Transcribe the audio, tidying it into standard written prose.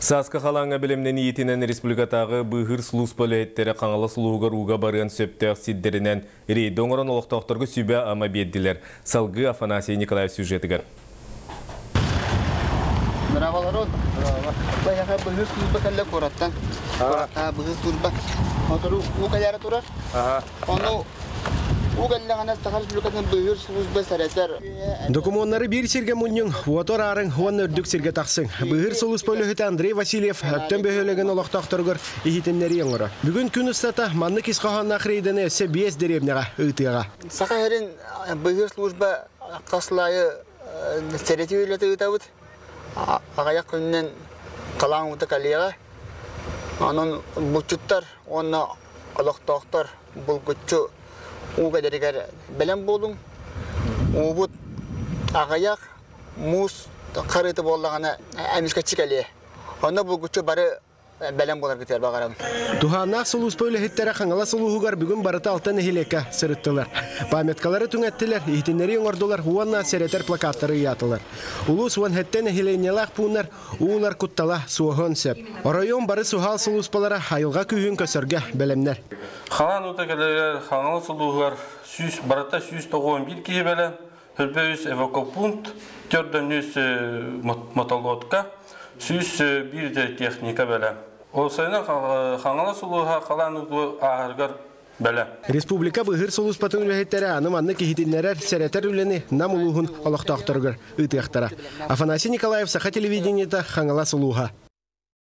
Сааскы халааҥҥа бэлэмнэниитинэн республикатааҕы быыһыыр сулууспа үлэһиттэрэ Хаҥалас улууһугар ууга барыан сөптөөх сирдэринэн рейд оҥорон олохтоохторго сүбэ-ама биэрдилэр. Салгыы Афанасий Николаев сюжетыгар. Браво, Баяга быһыы служба кэллэ куораттан. Куоракка быһыы служба. Отору уу кэлээри турар. Ону уу кэллэҕинэ Саха Республикатын быыһыыр служба сэрэтэр. Докумуоннары биир сиргэ мунньуҥ, уоту араарыҥ уонна үрдүк сиргэ тахсыҥ. Быыһыыр сулууспа үлэһитэ Андрей Васильев Өктөм бөһүөлэгин олохтоохторугар иһитиннэрии оҥорор. Бүгүн күн устата маннык ис хоһоонноох рейдэни өссө биэс дэриэбинэҕэ ыытыаҕа. Саха сирин быыһыыр служба хас сыл аайы сэрэтии үлэтэ ыытабыт. Аҕыйах күнүнэн халаан уута кэлиэҕэ. Онон булчуттар уонна олохтоохтор булгуччу уу кэлэригэр бэлэм буолуҥ. Уубут аҕыйах, муус харыыта буоллаҕына эмискэччи кэлиэ. Онно булгуччу бары бэлэм буоларгытыгар баҕарабын. Туһааннаах сулууспа үлэһиттэрэ Хаҥалас улууһугар бүгүн барыта алта нэһилиэккэ сырыттылар. Памяткалары түҥэттилэр, иһитиннэрии оҥордулар уонна сэрэтэр плакаттары ыйаатылар. Улуус уон сэттэ нэһилиэнньэлээх пууннар уулар куттала суоһуон сөп. Оройуон бары суһал сулууспалара айылҕа күүһүн көрсөргө бэлэмнэр. Халаан уута кэлэригэр Хаҥалас улууһугар 100 барыта 191 киһи бэлэм, 103 эвакопункт, 403 мотолодка, 101 техника бэлэм. Ол сайына Хаҥалас улууһа халаан ууту ааһарыгар бэлэм. Республика быыһыыр сулууспатын үлэһиттэрэ аны маннык иһитиннэрэр сэрэтэр үлэни Нам улууһун олохтоохторугар ыытыахтара. Афанасий Николаев, Саха телевидениета, Хаҥалас улууһа.